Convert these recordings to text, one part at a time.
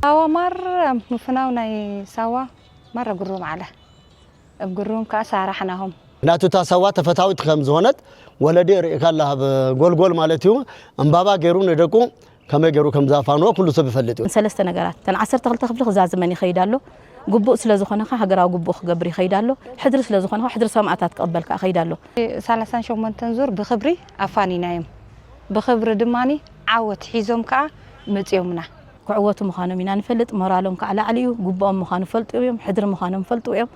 ሳዋ ማር፣ ምፍናው ናይ ሳዋ ማር ግሩም ዓለ። እብ ግሩም ከኣ ሳራሕ ናሆም። ምክንያቱ እታ ሳዋ ተፈታዊት ከም ዝኾነት ወለዲ ርእካ ኣላ። ኣብ ጎልጎል ማለት እዩ፣ እምባባ ገይሩ ንደቁ ከመይ ገይሩ ከም ዘፋንዎ ኩሉ ሰብ ይፈልጥ እዩ። ሰለስተ ነገራት፣ እተን ዓሰርተ ክልተ ክፍሊ ክዛዝመን ይኸይድ ኣሎ። ግቡእ ስለ ዝኾነ ከኣ ሃገራዊ ግቡእ ክገብር ይኸይድ ኣሎ። ሕድሪ ስለ ዝኾነ ከኣ ሕድሪ ሰማእታት ክቕበል ከኣ ይኸይድ ኣሎ። ሰላሳን ሸሞንተን ዙር ብኽብሪ ኣፋኒናዮም። ብኽብሪ ድማኒ ዓወት ሒዞም ከኣ መጺኦምና። ክዕወቱ ምዃኖም ኢና ንፈልጥ። ሞራሎም ከኣ ላዕሊ እዩ። ግቡኦም ምዃኑ ፈልጡ እዮም። ሕድሪ ምዃኖም ፈልጡ እዮም።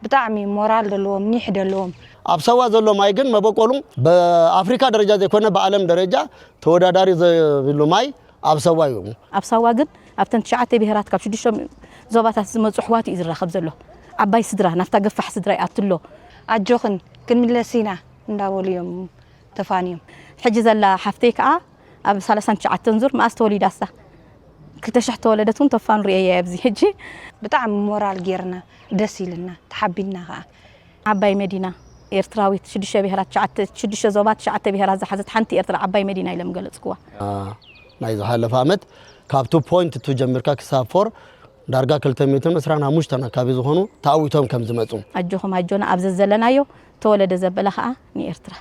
ብጣዕሚ ሞራል ዘለዎም፣ ኒሕ ዘለዎም። ኣብ ሰዋ ዘሎ ማይ ግን መበቆሉ ብኣፍሪካ ደረጃ ዘይኮነ ብዓለም ደረጃ ተወዳዳሪ ዘይብሉ ማይ ኣብ ሰዋ እዩ። ኣብ ሳዋ ግን ኣብተን ትሽዓተ ብሄራት ካብ ሽዱሽተ ዞባታት ዝመጹ ኣሕዋት እዩ ዝራኸብ ዘሎ። ዓባይ ስድራ ናብታ ገፋሕ ስድራ ይኣቱ ኣሎ። ኣጆኽን ክንምለስ ኢና እንዳበሉ እዮም ተፋንዮም። ሕጂ ዘላ ሓፍተይ ከኣ ኣብ ሰላሳን ትሽዓተን ዙር መኣስ ተወሊዳ እሳ? ክልተ ሽሕ ተወለደት እውን ተፋኑ ርእየያ ኣብዚ ሕጂ። ብጣዕሚ ሞራል ጌርና፣ ደስ ኢልና፣ ተሓቢንና ከኣ። ዓባይ መዲና ኤርትራዊት፣ ሽዱሽተ ብሄራት፣ ትሽዓተ፣ ሽዱሽተ ዞባ፣ ትሽዓተ ብሄራት ዝሓዘት ሓንቲ ኤርትራ ዓባይ መዲና ኢሎም ገለጽክዋ። አ፣ ናይ ዝሓለፈ ዓመት ካብ ቱ ፖይንት ቱ ጀሚርካ ክሳብ ፎር ዳርጋ ክልተ ሚእትን ዕስራን ሓሙሽተን ኣካባቢ ዝኾኑ ተኣዊቶም ከም ዝመጹ። ኣጆኹም ኣጆና ኣብ ዘዘለናዮ ተወለደ ዘበለ ኸኣ ንኤርትራ።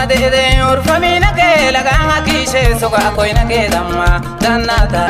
Dede urfamina ke laganga kishe soga koina ke damma dannata.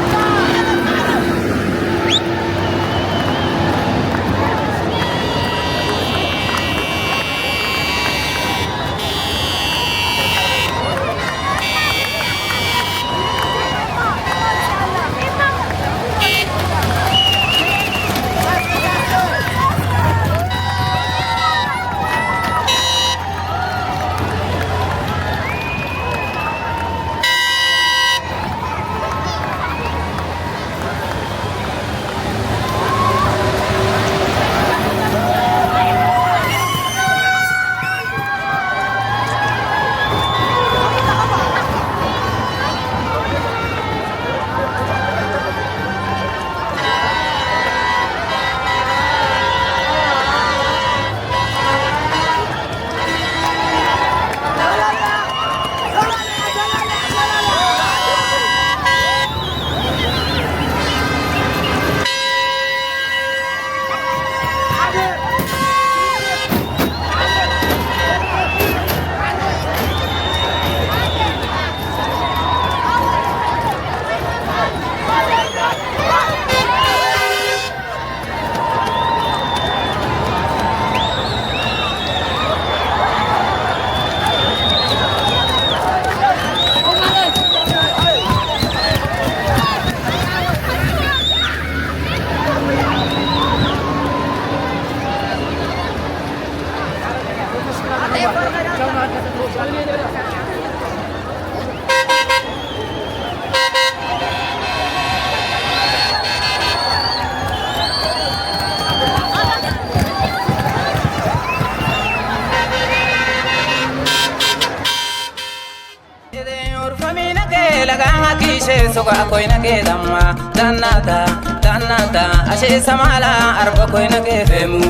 Urfamina ke laganga kishe soga koina ke damma dannata dannata ashe samala arba koina ke femu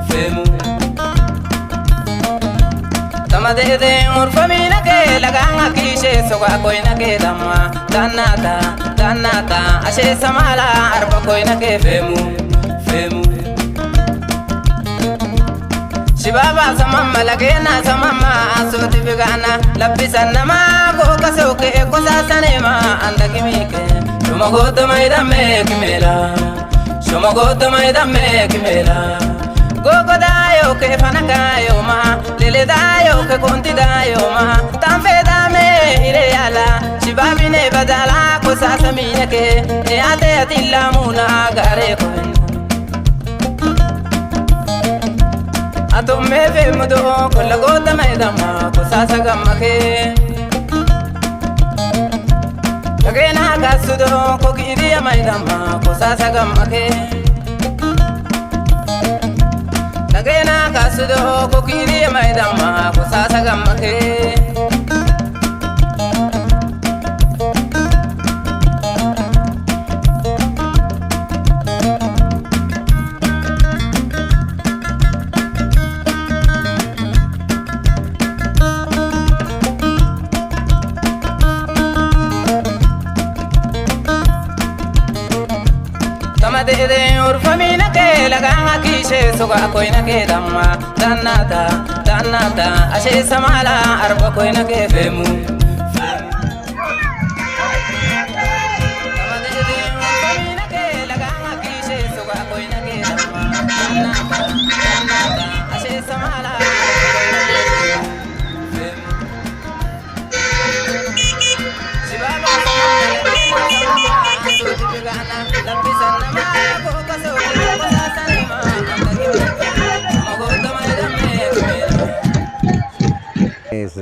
femu. Tamadede urfamina ke laganga kishe soga koina ke damma dannata dannata ashe samala arba koina ke femu femu. Shibaba samamma lagena samamma asoti bigana labbisan nama goka soke kosa sanema anda kimike. Shuma gota maida me kimela. Shuma gota maida me kimela. Gogo dayo ke fanakayo ma lele dayo ke konti dayo ma tanfe dame ire yala. Shibabine badala kosa samine ke e ate atilamuna gare ko. Ato meve mudo kola gota maidama kosasa gamake. Lagena kasudo kokiri maidama kosasa gamake. Lagena kasudo kokiri maidama kosasa gamake. Tamadede urfamina ke laganga kishe soga koina ke damma dannata dannata ashe samala arba koina ke femu.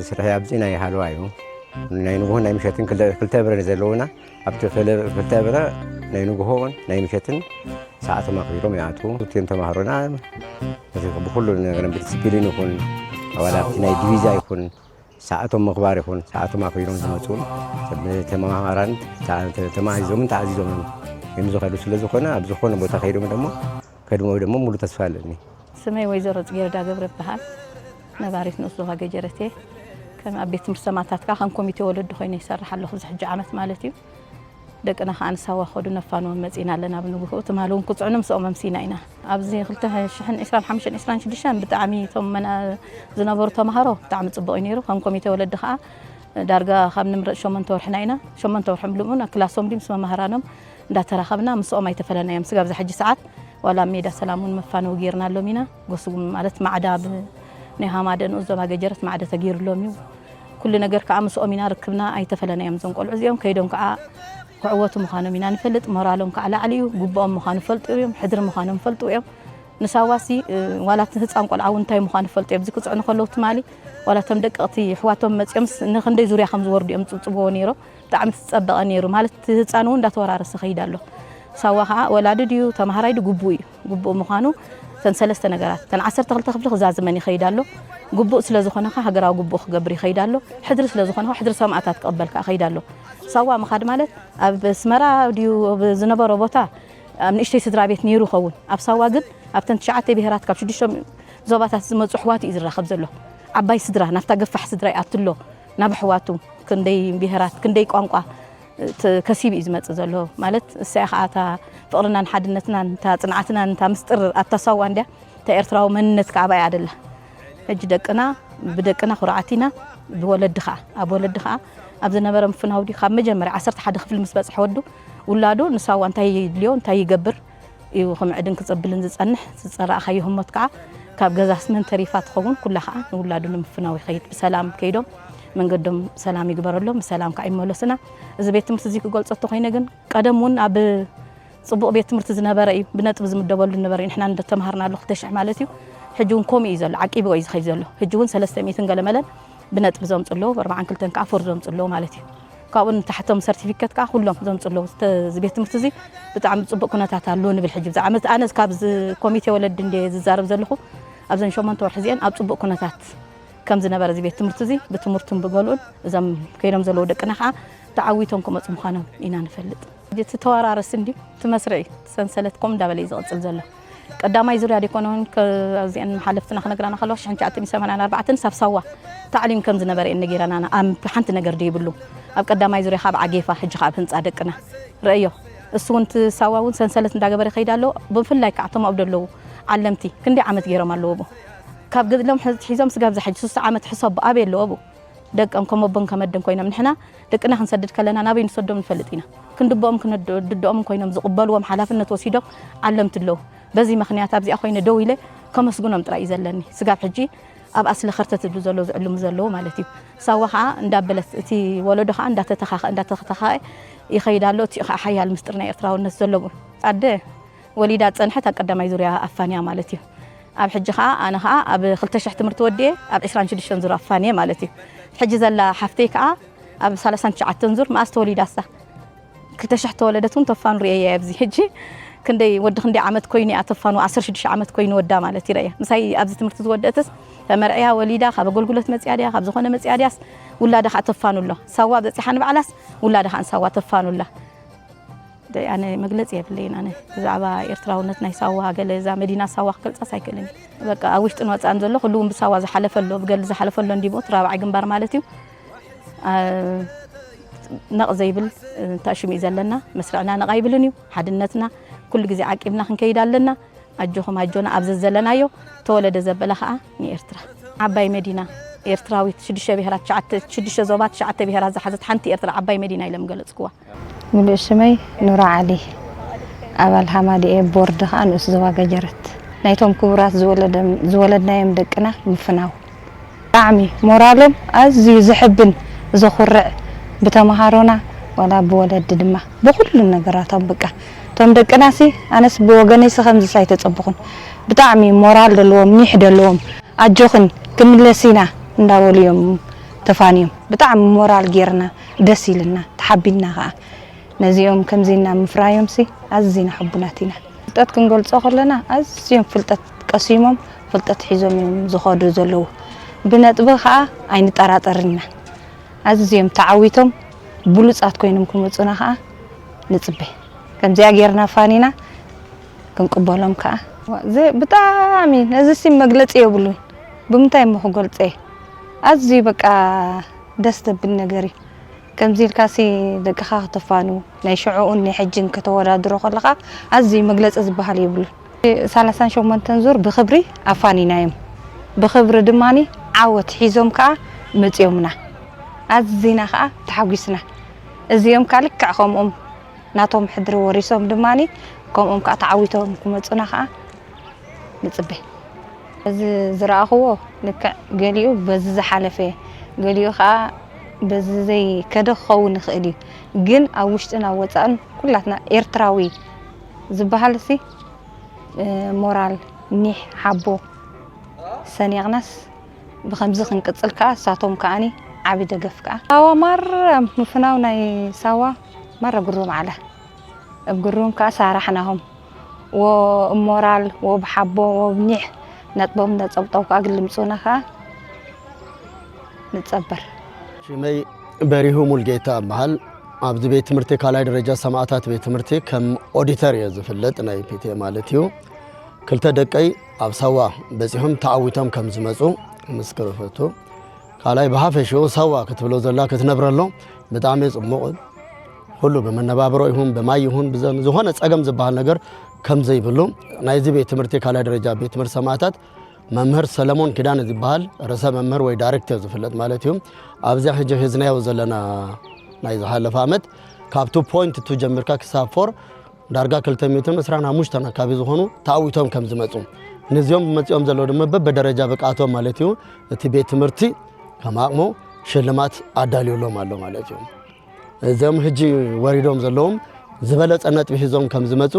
ስርሒ ኣብዚ ናይ ሃለዋ እዩ። ናይ ንግሆ ናይ ምሸትን ክልተ፣ ክልተ ብረን ዘለውና። ኣብቲ ክል-፣ ክልተ ብረ ናይ ንግሆን ናይ ምሸትን ሰዓቶም ኣኽቢሮም ይኣትዉ። እቲኦም ተማሃሮና ብኹሉ ነገር ብዲስፕሊን ይኹን፣ ዋላ ኣብቲ ናይ ዲቪዛ ይኹን፣ ሰዓቶም ምኽባር ይኹን፣ ሰዓቶም ኣኽቢሮም ዝመጹን ተመሃራን ተማሂዞምን ተኣዚዞምን እዮም ዝኸዱ። ስለ ዝኾነ፣ ኣብ ዝኾነ ቦታ ከይዶም ደሞ፣ ከድምኡ ደሞ ሙሉ ተስፋ ኣለኒ። ስመይ ወይዘሮ ጽጌረዳ ገብረ እበሃል። ነባሪት ንኡስ ዞባ ገጀረት እየ። ከም ኣብ ቤት ትምህርቲ ሰማእታት ከኣ ከም ኮሚቴ ወለዲ ኮይነ ይሰርሕ ኣለኹ፣ እዚ ሕጂ ዓመት ማለት እዩ። ደቅና ከዓ ንሳዋ ከዱ ነፋንዎም መጺና ኣለና። ብንግሆ ትማሊ እውን ክጽዕኑ ምስኦም ኣምሲና ኢና። ኣብዚ ክልተ ሽሕን ዕስራን ሓሙሽተን ዕስራን ሽዱሽተን ብጣዕሚ እቶም መና-፣ ዝነበሩ ተምሃሮ ብጣዕሚ ጽቡቕ እዩ ነይሩ። ከም ኮሚቴ ወለዲ ከዓ ዳርጋ ካብ ንምረጽ ሸሞንተ ወርሕና ኢና። ሸሞንተ ወርሒ ምሉእ እውን ኣብ ክላሶም ድዩ ምስ መማህራኖም እንዳተራኸብና ምስኦም ኣይተፈለናዮም። ስጋብ እዛ ሕጂ ሰዓት ዋላ ኣብ ሜዳ ሰላም እውን መፋነዊ ጌርናሎም ኢና። ጎስጉም ማለት ማዕዳ ብ-፣ ናይ ሃማደ ንኡስ ዞባ ገጀረት ማዕደ ተገይሩሎም እዩ። ኩሉ ነገር ከዓ ምስኦም ኢና ርክብና ኣይተፈለናዮም። እዞም ቆልዑ እዚኦም ከይዶም ከዓ ክዕወቱ ምዃኖም ኢና ንፈልጥ። ሞራሎም ከዓ ላዕሊ እዩ። ግቡኦም ምዃኑ ፈልጡ እዮም። ሕድሪ ምዃኖም ፈልጡ እዮም። ንሳዋሲ፣ እ፣ ዋላ እቲ ህፃን ቆልዓ እውን እንታይ ምዃኑ ፈልጡ እዮም። እዚ ክፅዕኑ ከለዉ ትማሊ ዋላ እቶም ደቀቕቲ ኣሕዋቶም መፂኦምስ ንክንደይ ዙርያ ከም ዝወርዱ እዮም ዝፅብፅብዎ ነይሮም። ብጣዕሚ ዝፀበቐ ነይሩ። ማለት እቲ ህፃን እውን እንዳተወራረሰ ከይድ ኣሎ። ሳዋ ከዓ ወላዲ ድዩ ተምሃራይ ድዩ ግቡእ እዩ። ግቡእ ምዃኑ እተን ሰለስተ ነገራት፣ እተን ዓሰርተ ክልተ ክፍሊ ክዛዝመን ይኸይድ ኣሎ። ግቡእ ስለ ዝኾነ ከዓ ሃገራዊ ግቡእ ክገብር ይኸይድ ኣሎ። ሕድሪ ስለ ዝኾነ ከዓ ሕድሪ ሰማእታት ክቕበል ከዓ ይኸይድ ኣሎ። ሳዋ ምኻድ ማለት ኣብ ኣስመራ ድዩ ኣብ ዝነበሮ ቦታ ኣብ ንእሽተይ ስድራ ቤት ነይሩ ይኸውን። ኣብ ሳዋ ግን ኣብተን ትሽዓተ ብሄራት ካብ ሽዱሽተ ዞባታት ዝመፁ ኣሕዋት እዩ ዝራኸብ ዘሎ። ዓባይ ስድራ፣ ናብታ ገፋሕ ስድራ ይኣቱ ኣሎ። ናብ ኣሕዋቱ ክንደይ ብሄራት፣ ክንደይ ቋንቋ ት-፣ ከሲቡ እዩ ዝመጽእ ዘሎ። ማለት እሳያ ኸዓ እታ ፍቕርናን ሓድነትናን፣ እታ ጽንዓትናን፣ እታ ምስጢር ኣታ ሳዋ እንድያ፣ እታ ኤርትራዊ መንነት ከዓ ኣብኣ እያ ደላ። ሕጂ ደቅና፣ ብደቅና ኩርዓት ኢና፣ ብወለዲ ኸዓ፣ ኣብ ወለዲ ኸዓ ኣብ ዝነበረ ምፍናው ድዩ፣ ካብ መጀመርያ ዓሰርተ ሓደ ክፍሊ ምስ በጽሐ ወዱ፣ ውላዱ ንሳዋ እንታይ ይድልዮ፣ እንታይ ይገብር፣ እዩ ክምዕድን ክጽብልን ዝጸንሕ። ዝጸራእካዮ ህሞት ከኣ ካብ ገዛስ መን ተሪፋ ትኸውን፣ ኩላ ከኣ ንውላዱ ንምፍናው ይኸይድ። ብሰላም ከይዶም መንገዶም ሰላም ይግበረሎም፣ ብሰላም ከኣ ይመለሱና። እዚ ቤት ትምህርቲ እዚ ክገልጾ እንተኾይነ ግን ቀደም እውን ኣብ ጽቡቕ ቤት ትምህርቲ ዝነበረ እዩ፣ ብነጥቢ ዝምደበሉ ዝነበረ እዩ። ንሕና እንደ ተምሃርናሉ ክልተ ሽሕ ማለት እዩ። ሕጂ እውን ከምኡ እዩ ዘሎ፣ ዓቂብዎ እዩ ዝኸይድ ዘሎ። ሕጂ እውን ሰለስተ ሚእትን ገለ መለን ብነጥቢ ዘምጽኡ ኣለዉ፣ ብ ኣርባዓን ክልተን ከኣ ፎር ዘምጽኡ ኣለዉ ማለት እዩ። ካብኡ ንታሕቶም ሰርቲፊኬት ከኣ ኩሎም ዘምጽኡ ኣለዉ። ዝተ-፣ እዚ ቤት ትምህርቲ እዚ ብጣዕሚ ጽቡቕ ኩነታት ኣሎ ንብል። ሕጂ ብዛዕባ መት-፣ ኣነ ካብ ዝ-፣ ኮሚቴ ወለዲ እንድየ ዝዛረብ ዘለኹ፣ ኣብዘን ሸሞንተ ወርሒ እዚአን ኣብ ጽቡቕ ኩነታት ከም ዝነበረ እዚ ቤት ትምህርቲ እዚ ብትምህርቱን ብገሉን እዞም ከይዶም ዘለዉ ደቅና ከኣ ተዓዊቶም ክመጹ ምዃኖም ኢና ንፈልጥ። ሕጂ እቲ ተወራረሲ እንድዩ፣ እቲ መስርዕ እዩ፣ እቲ ሰንሰለት ከምኡ እንዳበለ እዩ ዝቕጽል ዘሎ። ቀዳማይ ዙርያ ደይኮነ እውን ከ-፣ ኣብዚአን ሓለፍትና ክነግራና ከለዋ፣ ሽሕን ትሽዓተ ሚእትን ሰማንያን ኣርባዕተን ሳብ ሳዋ ታዕሊም ከም ዝነበረ እየን ነጊረናና። ኣብ ሓንቲ ነገር ደይብሉ። ኣብ ቀዳማይ ዙርያ ካብ ዓጌፋ፣ ሕጂ ካብ ህንጻ ደቅና። ረእዮ። እሱ እውን እቲ ሳዋ እውን ሰንሰለት እንዳገበረ ይኸይድ ኣሎ። ብፍላይ ከዓ እቶም ኣብኡ ዘለዉ ዓለምቲ ክንደይ ዓመት ገይሮም ኣለዉ ኣብኡ። ካብ ገድሎም ሕዝ-፣ ሒዞም ስጋብ ዝሓጅ ሱሳ ዓመት ሕሰቡ ኣበይ ኣለዉ ኣብኡ። ደቀም ከም ኣቦን ከም ኣደን ኮይኖም፣ ንሕና ደቅና ክንሰድድ ከለና ናበይ ንሰዶም ንፈልጥ ኢና። ክንድብኦም ክነድ-፣ ድድኦም ኮይኖም ዝቕበልዎም ሓላፍነት ወሲዶም ዓለምቲ ኣለዉ። በዚ ምኽንያት ኣብዚኣ ኮይነ ደው ኢለ ከመስግኖም ጥራይ እዩ ዘለኒ። ስጋብ ሕጂ ኣብ ኣስሊ ከርተት ዝብሉ ዘለዉ ዝዕልሙ ዘለዉ ማለት እዩ። ሳዋ ኸዓ እንዳበለት እቲ ወለዶ ኸዓ እንዳተተኻኸ-፣ እንዳተተኻኸ ይኸይድ ኣሎ። እቲኡ ኸዓ ሓያል ምስጢር ናይ ኤርትራውነት ዘለዎ ኣደ ወሊዳ ዝጸንሐት ኣብ ቀዳማይ ዙርያ ኣፋንያ ማለት እዩ። ኣብ ሕጂ ኸኣ፣ ኣነ ኸኣ ኣብ ክልተ ሽሕ ትምህርቲ ወዲኤ ኣብ ዕስራን ሽዱሽተን ዙር ኣፋንየ ማለት እዩ። ሕጂ ዘላ ሓፍተይ ከኣ ኣብ ሰላሳን ትሽዓተን ዙር መኣስ ተወሊዳ እሳ? ክልተ ሽሕ ተወለደት እውን ተፋኑ ርእየያ ኣብዚ። ሕጂ ክንደይ፣ ወዲ ክንደይ ዓመት ኮይኑ እያ ተፋኑ? ዓሰርተ ሽዱሽተ ዓመት ኮይኑ ወዳ ማለት እዩ። ርእያ ምሳይ ኣብዚ ትምህርቲ ዝወደእትስ ተመርዕያ ወሊዳ ካብ ኣገልግሎት መጽያ ድያ ካብ ዝኾነ መጽያ ድያስ ውላዳ ኸኣ ተፋኑ ኣሎ። ሳዋ በጺሓ ንባዕላስ ውላዳ ኸኣ ንሳዋ ተፋኑ ኣላ። ደይ፣ ኣነ መግለጺ የብለይን። ኣነ ብዛዕባ ኤርትራውነት ናይ ሳዋ ገለ እዛ መዲና ሳዋ ክገልጻስ ኣይክእልን እየ። በቃ ኣብ ውሽጥን ወጻእን ዘሎ ኩሉ እውን ብሳዋ ዝሓለፈ ኣሎ፣ ብገድሊ ዝሓለፈ ኣሎ እንዲሞ እቲ ራብዓይ ግንባር ማለት እዩ። ኣ-፣ ነቕ ዘይብል ተኣሽሙ እዩ ዘለና። መስርዕና ነቕ ኣይብልን እዩ። ሓድነትና ኩሉ ግዜ ዓቂብና ክንከይድ ኣለና። ኣጆኹም ኣጆና ኣብ ዘዘለናዮ ተወለደ ዘበለ ኸኣ ንኤርትራ። ዓባይ መዲና ኤርትራዊት ሽዱሽተ ብሄራት፣ ትሽዓተ፣ ሽዱሽተ ዞባ፣ ትሽዓተ ብሄራት ዝሓዘት ሓንቲ ኤርትራ ዓባይ መዲና ኢለ ምገለጽክዋ። ምሉእ ሽመይ ኑራ ዓሊ፣ ኣባል ሃማድኤ፣ ቦርድ ኸኣ ንኡስ ዞባ ገጀረት። ናይቶም ክቡራት ዝወለደም-፣ ዝወለድናዮም ደቅና ምፍናው ብጣዕሚ ሞራሎም ኣዝዩ ዘሕብን ዘኹርዕ፣ ብተምሃሮና ዋላ ብወለዲ ድማ ብኹሉ ነገራቶም በቃ። እቶም ደቅናሲ ኣነስ ብወገነይሲ ከምዚስ ኣይተጸበኹን። ብጣዕሚ ሞራል ደለዎም፣ ኒሕ ደለዎም፣ ኣጆኽን ክምለስ ኢና እንዳበሉ እዮም ተፋንዮም። ብጣዕሚ ሞራል ጌርና፣ ደስ ኢልና፣ ተሓቢንና ኸኣ። ነዚኦም ከምዚ ኢልና ምፍራዮምሲ ኣዚና ሕቡናት ኢና። ፍልጠት ክንገልጾ ከለና ኣዝዮም ፍልጠት ቀሲሞም፣ ፍልጠት ሒዞም እዮም ዝኸዱ ዘለዉ። ብነጥቢ ኸኣ ኣይንጠራጠርን ኢና። ኣዝዮም ተዓዊቶም ብሉጻት ኮይኖም ክመጹና ኸኣ ንጽበ። ከምዚኣ ጌርና ፋኒና ክንቅበሎም ከኣ። ዘ-፣ ብጣዕሚ ነዚሲ መግለጺ የብሉን። ብምንታይ እሞ ክገልጸ እየ? ኣዝዩ በቃ ደስ ዘብል ነገር እዩ። ከምዚ ኢልካሲ ደቅኻ ከተፋኑ ናይ ሽዑኡን ናይ ሕጅን ከተወዳድሮ ከለኻ ኣዝዩ መግለጺ ዝበሃል የብሉ። ሰላሳን ሸሞንተን ዙር ብኽብሪ ኣፋኒናዮም። ብኽብሪ ድማኒ ዓወት ሒዞም ከኣ መጺኦምና። ኣዚና ከኣ ተሓጒስና። እዚኦም ከኣ ልክዕ ከምኦም ናቶም ሕድሪ ወሪሶም ድማኒ ከምኦም ከኣ ተዓዊቶም ክመጹና ከኣ ንጽበ። እዚ ዝረኣኽዎ ልክዕ ገሊኡ በዚ ዝሓለፈ፣ ገሊኡ ከኣ በዚ ዘይከደ ክኸውን ይኽእል እዩ። ግን ኣብ ውሽጥን ኣብ ወጻእን ኩላትና ኤርትራዊ ዝበሃል ሲ ሞራል ኒሕ ሓቦ ሰኒቕናስ ብኸምዚ ክንቅጽል ከኣ እሳቶም ከኣኒ ዓቢ ደገፍ ከኣ ሳዋ ማራ ምፍናው ናይ ሳዋ ማራ ግሩም ዓላ እብ ግሩም ከኣ ሳራሕናሆም ወእብ ሞራል ወብ ሓቦ ወብ ኒሕ ነጥቦም ነጸብጠው ከኣ ግልምጹና ከኣ ንጸበር። ሽመይ በሪሁ ሙልጌታ እበሃል። ኣብዚ ቤት ትምህርቲ ካልኣይ ደረጃ ሰማእታት ቤት ትምህርቲ ከም ኦዲተር እየ ዝፍለጥ፣ ናይ ፒቲኤ ማለት እዩ። ክልተ ደቀይ ኣብ ሳዋ በጺሖም ተዓዊቶም ከም ዝመጹ ምስክር እፈቱ። ካልኣይ ብሃፈሽኡ ሳዋ ክትብሎ ዘላ ክትነብረሎ ብጣዕሚ ጽቡቕ፣ ኩሉ ብመነባብሮ ይኹን ብማይ ይኹን ብዘን ዝኾነ ጸገም ዝበሃል ነገር ከም ዘይብሉ ናይዚ ቤት ትምህርቲ ካልኣይ ደረጃ ቤት ትምህርቲ ሰማእታት መምህር ሰለሞን ኪዳነ ዝበሃል ርእሰ መምህር ወይ ዳይሬክተር ዝፍለጥ ማለት እዩ። ኣብዚኣ ሕጂ ሒዝናዮ ዘለና ናይ ዝሓለፈ ዓመት ካብ ቱ ፖይንት ቱ ጀሚርካ ክሳብ ፎር ዳርጋ ክልተ ሚእትን ዕስራን ሓሙሽተን ኣካባቢ ዝኾኑ ተኣዊቶም ከም ዝመፁ፣ ነዚኦም መፂኦም ዘለዉ ድማ በብደረጃ ብቅዓቶም ማለት እዩ እቲ ቤት ትምህርቲ ከም ኣቕሙ ሽልማት ኣዳልዩሎም ኣሎ ማለት እዩ። እዞም ሕጂ ወሪዶም ዘለዎም ዝበለፀ ነጥቢ ሒዞም ከም ዝመፁ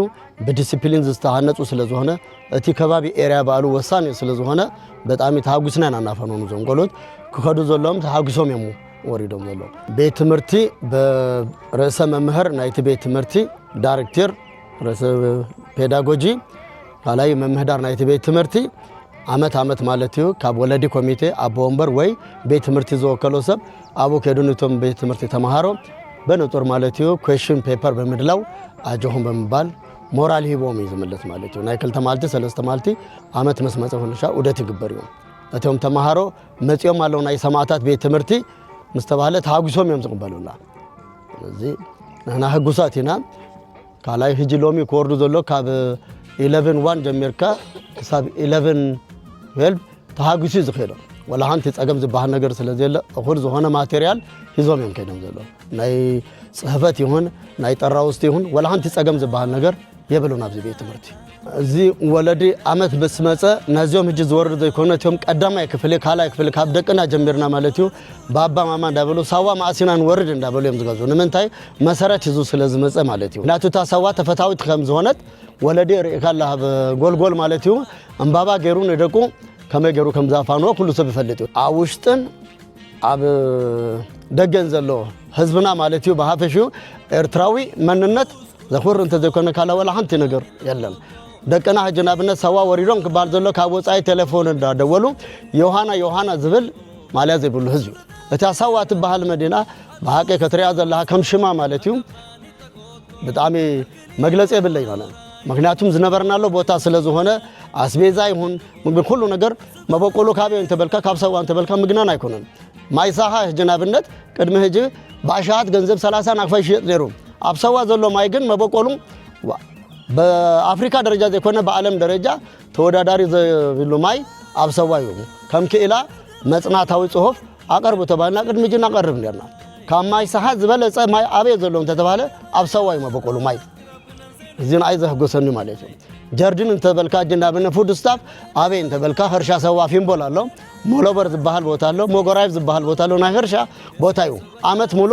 ብዲሲፕሊን ዝተሃነፁ ስለ ዝኾነ እቲ ከባቢ ኤርያ ባዕሉ ወሳኒ ስለ ዝኾነ ብጣዕሚ ተሃጉስና ኢና እናፈነኑ እዞም ቆልዑት ክኸዱ ዘለዎም ተሃጉሶም እዮም ወሪዶም ዘለዉ። ቤት ትምህርቲ ብርእሰ መምህር ናይቲ ቤት ትምህርቲ ዳይሬክተር ርእሰ ፔዳጎጂ ካልኣይ መምህዳር ናይቲ ቤት ትምህርቲ ዓመት ዓመት ማለት እዩ ካብ ወለዲ ኮሚቴ ኣቦ ወንበር ወይ ቤት ትምህርቲ ዝወከሎ ሰብ ኣብኡ ከይዱ ነቶም ቤት ትምህርቲ ተምሃሮ በንጹር ማለት እዩ ኩዌሽን ፔፐር ብምድላው ኣጆኹም ብምባል ሞራል ሂቦም እዩ ዝምለስ ማለት እዩ። ናይ ክልተ ማልቲ ሰለስተ ማልቲ ዓመት ምስ መጸ ፍንሻ ዑደት ይግበር እዩ። እቶም ተምሃሮ መጺኦም ኣለዉ ናይ ሰማእታት ቤት ትምህርቲ ምስ ተባህለ ተሃጉሶም እዮም ዝቕበሉና። ስለዚ ንሕና ህጉሳት ኢና። ካልኣይ ሕጂ ሎሚ ክወርዱ ዘሎ ካብ ኢለቨን ዋን ጀሚርካ ክሳብ ኢለቨን ትዌልቭ ተሃጉሱ እዩ ዝኸይዶም። ወላ ሓንቲ ጸገም ዝበሃል ነገር ስለ ዘየለ እኹል ዝኾነ ማቴርያል ሒዞም እዮም ከይዶም ዘለዉ። ናይ ጽሕፈት ይኹን ናይ ጠራውስቲ ይኹን ወላ ሓንቲ ጸገም ዝበሃል ነገር የብሉን ኣብዚ ቤት ትምህርቲ። እዚ ወለዲ ዓመት ምስ መጸ ነዚኦም ሕጂ ዝወርዱ ዘይኮነ እቲኦም ቀዳማይ ክፍሊ ካልኣይ ክፍሊ ካብ ደቅና ጀሚርና ማለት እዩ ባባ ማማ እንዳበሉ ሳዋ ማእሲና ንወርድ እንዳበሉ እዮም ዝገዙ። ንምንታይ መሰረት ሒዙ ስለ ዝመጸ ማለት እዩ። ምክንያቱ እታ ሳዋ ተፈታዊት ከም ዝኾነት ወለዲ ርእካ ኣለሃብ ጎልጎል ማለት እዩ እምባባ ገይሩ ንደቁ ከመይ ገይሩ ከም ዝኣፋንዎ ኩሉ ሰብ ይፈልጥ እዩ። ኣብ ውሽጥን ኣብ ደገን ዘሎ ህዝብና ማለት እዩ ብሃፈሽኡ ኤርትራዊ መንነት ዘኹር እንተዘይኮነ ካላ ወላ ሓንቲ ነገር የለን። ደቅና ሕጂ ንኣብነት ሳዋ ወሪዶም ክበሃል ዘሎ ካብ ወፃኢ ቴሌፎን እንዳደወሉ ዮሃና ዮሃና ዝብል ማልያ ዘይብሉ ህዝቢ እዩ። እታ ሳዋ ትበሃል መዲና ብሓቂ ክትሪኣ ዘለኻ ከም ሽማ ማለት እዩ ብጣዕሚ መግለፂ የብለይ ማለት ምክንያቱም ዝነበርናሎ ቦታ ስለ ዝኾነ ኣስቤዛ ይኹን ምግቢ ኩሉ ነገር መበቆሉ ካበይ እንተበልካ ካብ ሳዋ እንተበልካ ምግናን ኣይኮነን። ማይ ሳኻ ሕጂ ንኣብነት ቅድሚ ሕጂ ብኣሽሃት ገንዘብ ሰላሳ ናቕፋ ይሽየጥ ነይሩ። ኣብ ሳዋ ዘሎ ማይ ግን መበቆሉ ብኣፍሪካ ደረጃ ዘይኮነ ብዓለም ደረጃ ተወዳዳሪ ዘይብሉ ማይ ኣብ ሳዋ እዩ። ከም ክኢላ መፅናታዊ ፅሑፍ ኣቐርቡ ተባሂልና ቅድሚ ሕጂ እናቐርብ ነርና። ካብ ማይ ሳሓ ዝበለፀ ማይ ኣበይ ዘሎ እንተተባህለ ኣብ ሳዋ እዩ መበቆሉ ማይ። እዚ ንኣይ ዘሕጎሰኒ ማለት እዩ። ጀርዲን እንተበልካ ሕጂ እንዳብነ ፉድ ስታፍ ኣበይ እንተበልካ ሕርሻ ሳዋ ፊምቦል ኣሎ፣ ሞሎበር ዝበሃል ቦታ ኣሎ፣ ሞጎራይብ ዝበሃል ቦታ ኣሎ። ናይ ሕርሻ ቦታ እዩ። ዓመት ሙሉ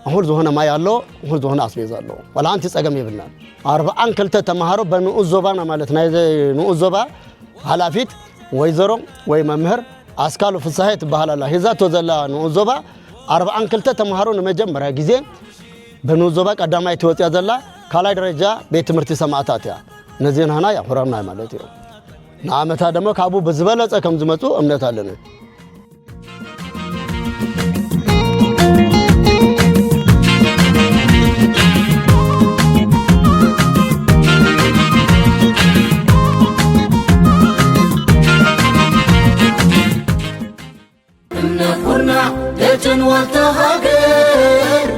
እኹል ዝኾነ ማይ ኣሎ፣ እኹል ዝኾነ ኣስቤዛ ኣሎ። ዋላ ሓንቲ ጸገም የብልናን። ኣርብዓን ክልተ ተምሃሮ በንኡስ ዞባና ማለት ናይ ንኡስ ዞባ ሓላፊት ወይዘሮ ወይ መምህር ኣስካሉ ፍሳሄ ትበሃል ኣላ። ሒዛቶ ዘላ ንኡስ ዞባ ኣርብዓን ክልተ ተምሃሮ ንመጀመርያ ግዜ ብንኡስ ዞባ ቀዳማይ ትወፅያ ዘላ ካልኣይ ደረጃ ቤት ትምህርቲ ሰማእታት እያ። ነዚ ንህና ያኹረና ማለት እዩ። ንዓመታ ደሞ ካብኡ ብዝበለፀ ከም ዝመፁ እምነት ኣለኒ። ኩርናዕ ደጀን ዋልታ ሃገር፣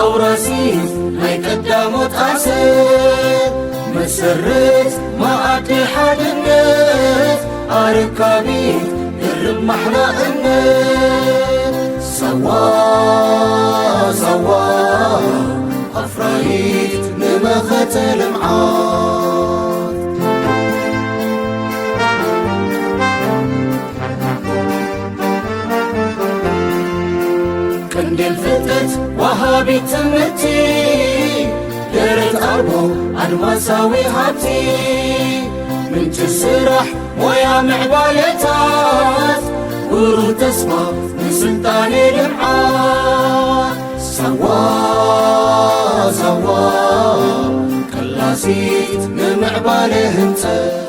ኣውራሲት ናይ ቀዳሞት ኣሰር፣ መሰረት መኣዲ ሓድነት፣ ኣረካቢት እርም ማሕላ እምነት። ሳዋ፣ ሳዋ፣ ኣፍራይት ንመኸተ ልምዓት። ቀንዴል ፍልጠት ወሃቢት ትምህርቲ፣ ደረት ኣልቦ ኣድማሳዊ ሃብቲ፣ ምንጪ ስራሕ ሞያ ምዕባለታት፣ ብሩህ ተስፋ ንስልጣኔ ልምዓት። ሳዋ፣ ሳዋ፣ ቀላሲት ንምዕባለ ህንጸት።